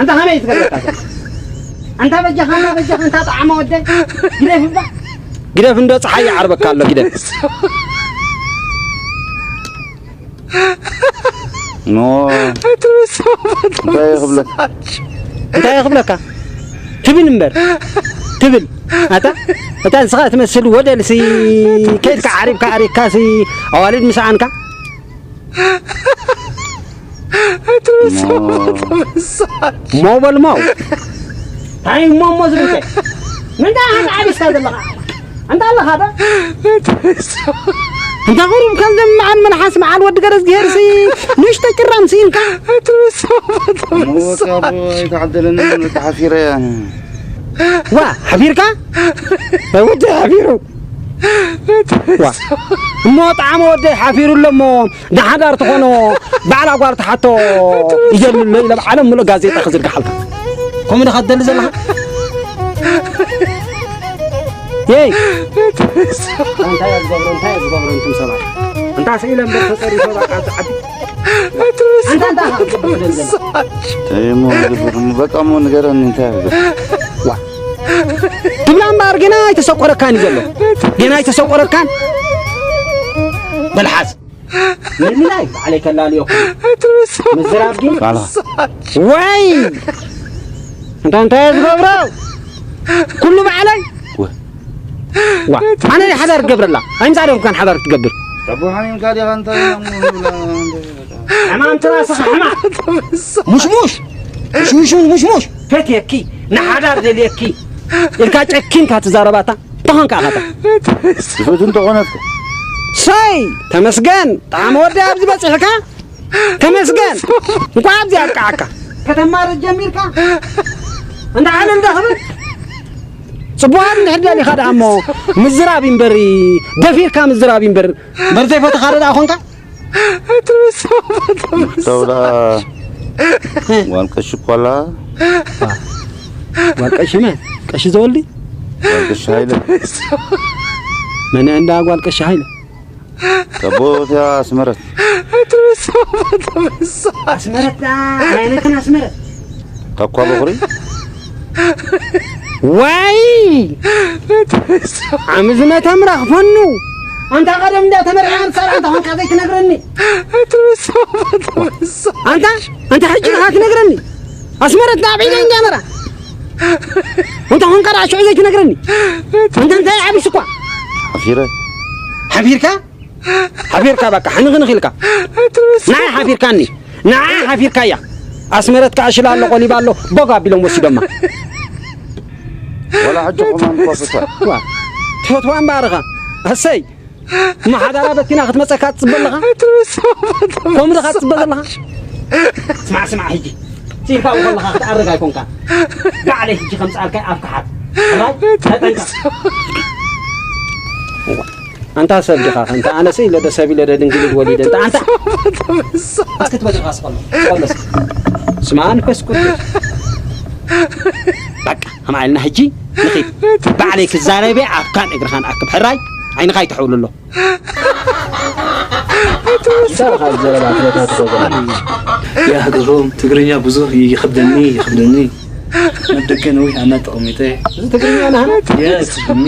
ኣንታ ከመይ እዩ ዝገርመካ ዘሎ? ኣንታ በጃኻ፣ ኣንታ በጃኻ፣ ኣንታ ጠዓመ ወደይ። ግደፍ እባ። ግደፍ እንዶ፣ ጸሓይ ይዓርበካ ኣሎ፣ ግደፍ። ኖ። እንታይ ይኽብለካ? እንታይ ይኽብለካ? ትብል እምበር። ትብል። ኣታ፣ እታ ንስኻ ትመስል ወደል ሲ፣ ከይድካ ዓሪብካ ኣሪግካ ሲ፣ ኣዋልድ ምስዓንካ። ሞ በል ሞ። እንታይ እሞ እሞ ዝብል ከ? ምንታይ ዓቢስካ ዘለኻ? ኣንታ ኣለኻ ዶ? እንተ ቁሩብ ከም ዘመዓል መልሓስ መዓል ወዲ ገረዝግሄር ሲ፣ ንእሽቶ ጭራም ስኢንካ። ሞት ኣቦ ኣይተዓደለኒ፣ ተሓፊረ እየ ኣነ። ዋ፣ ሓፊርካ? ወዲ ሓፊሩ። ዋ፣ እሞ ጣዕመ ወደይ ሓፊሩ ኣሎ እሞ፣ ንሓዳር ትኾኖ ባዕላ ጓል ትሓቶ ይደሊ ኣሎ ኢለ ኣብ ዓለም ምሉእ ጋዜጣ ክዝርግሓልካ። ከምኡ ዲኻ ትደሊ ዘለኻ? የይ! እንታይ እየ ዝገብሮ፣ እንታይ እየ ዝገብሮ፣ እንቱም ሰባት? እንታ ስኢለ እምበር ተጸሪፈ፣ በቃ፣ ዓዲ። ኣንታ እንታይ ኢኻ ክትገብር ዘለኻ? እንታይ እሞ ዝገብር? በቃ እሞ ንገረኒ፣ እንታይ እየ ዝገብር? ዋ። ትብላ እምበር፣ ገና ኣይተሰቆረካን እዩ ዘሎ። ገና ኣይተሰቆረካን። በል ሓዝ። ምንላይ ባዕለይ ከላልዮ። ምዝራብ ግን ባዕልኻ። ወይ! እንታ እንታይ እየ ዝገብሮ? ኩሉ ባዕለይ? ወ- ዋ፣ ኣነ ድየ ሓዳር ክገብረላ? ኣይምጻእ ዶ እኳን ሓዳር ክትገብር? ኣቦ ሓሚምካ ዲኻ? እንታይ እሞ ንብላ? ሕማም ትራስኻ ሕማም። ሙሽሙሽ! ሙሽሙሽ፣ ሙሽሙሽ! ፈትየኪ፣ ንሓዳር ደልየኪ ኢልካ ጨኪንካ ትዛረባታ። ተኾንካ ኣኻታ። ዝፈቱ እንተኾነትካ። ሰይ! ተመስገን! ጣዕመ ወዲ ኣብዚ በጺሕካ? ተመስገን! እንኳዕ ኣብዚ ኣብቅዓካ። ከተማርር ጀሚርካ? እንዳ ዓለም ዶ ክብል? ጽቡቓት እንድሕር ደሊኻ ደኣ እሞ ምዝራብ እዩ እምበር፣ ደፊርካ ምዝራብ እዩ እምበር፣ እምበር ዘይፈተኻ ዶ ደኣ ኾንካ? ተውላ ጓል ቀሺ እኮ ኣላ። ጓል ቀሺ መን? ቀሺ ዘወልዲ? ጓል ቀሺ ሃይለ። መን እንዳ ጓል ቀሺ ሃይለ? ተቦት እያ ኣስመረት። ኣስመረት፣ ኣስመረት፣ ኣስመረት። ታኳ በኹሪ? ዋይ! ዓሚ ዝመተ ምራኽ ፈኑ። ኣንታ ቀደም እንዳ ተመርዕያ ንሳራ ኣንታ ኾንካ ዘይትነግረኒ። ኣንታ፣ ኣንታ ሕጂ ኢኻ ትነግረኒ። ኣስመረት ናብ ዒደ እንጃ ነራ። ኣንታ ኾንካ ደኣ ሽዑ ዘይትነግረኒ። ኣንታ እንታይ ዓቢስ እኳ። ሓፊረ። ሓፊርካ? ሓፊርካ በቃ፣ ሕንኽንኽ ኢልካ። ንዓይ ሓፊርካኒ። ንዓይ ሓፊርካያ። ኣስመረት ከኣ ሽላ ኣሎ፣ ቆሊባ ኣሎ፣ ቦግ ኣቢሎም ወሲዶማ። ወላ ሕጂ ኸማን እኳ ፍታ። ዋ፣ ትፈትዋ እምበኣር ኢኻ። ኣሰይ፣ እሞ ሓዳራ በቲና ክትመጸካ ትጽበ ኣለኻ? ከምኡ ዲኻ ትጽበ ዘለኻ? ስማዕ፣ ስማዕ፣ ሕጂ ስኢልካ ከለኻ ክትኣርግ ኣይኮንካን። ባዕለይ ሕጂ ከምጽኣልካ ኣብ ክሓት። ሕራይ፣ ተጠንቀቕ። ኣንታ ሰብ ዲኻ? ኣንታ ኣነስ ኢለ ዶ ሰብ ኢለ ዶ ድንግል ኢድ ወሊደ? ኣንታ፣ ኣንታ። እስኪ ትበል ራስ ቆሎ፣ ቆሎ እስኪ። ስማ መንፈስ ቅዱስ። በቃ፣ ከማይ ኢልና ሕጂ ንኺድ። ባዕለይ ክዛረብ እየ፣ ኣፍካን እግርኻን ኣክብ። ሕራይ፣ ዓይንኻ ኣይትሕውልሎ። እንታይ ኢኻ ዘረባ ትረታ ትኸውል? ያ ግሩም፣ ትግርኛ ብዙሕ ይኸብደኒ፣ ይኸብደኒ። መደገ ነዊሕ ኣና ተቐሚጠ። እዚ ትግርኛ ናህና? ያ ይኸብደኒ።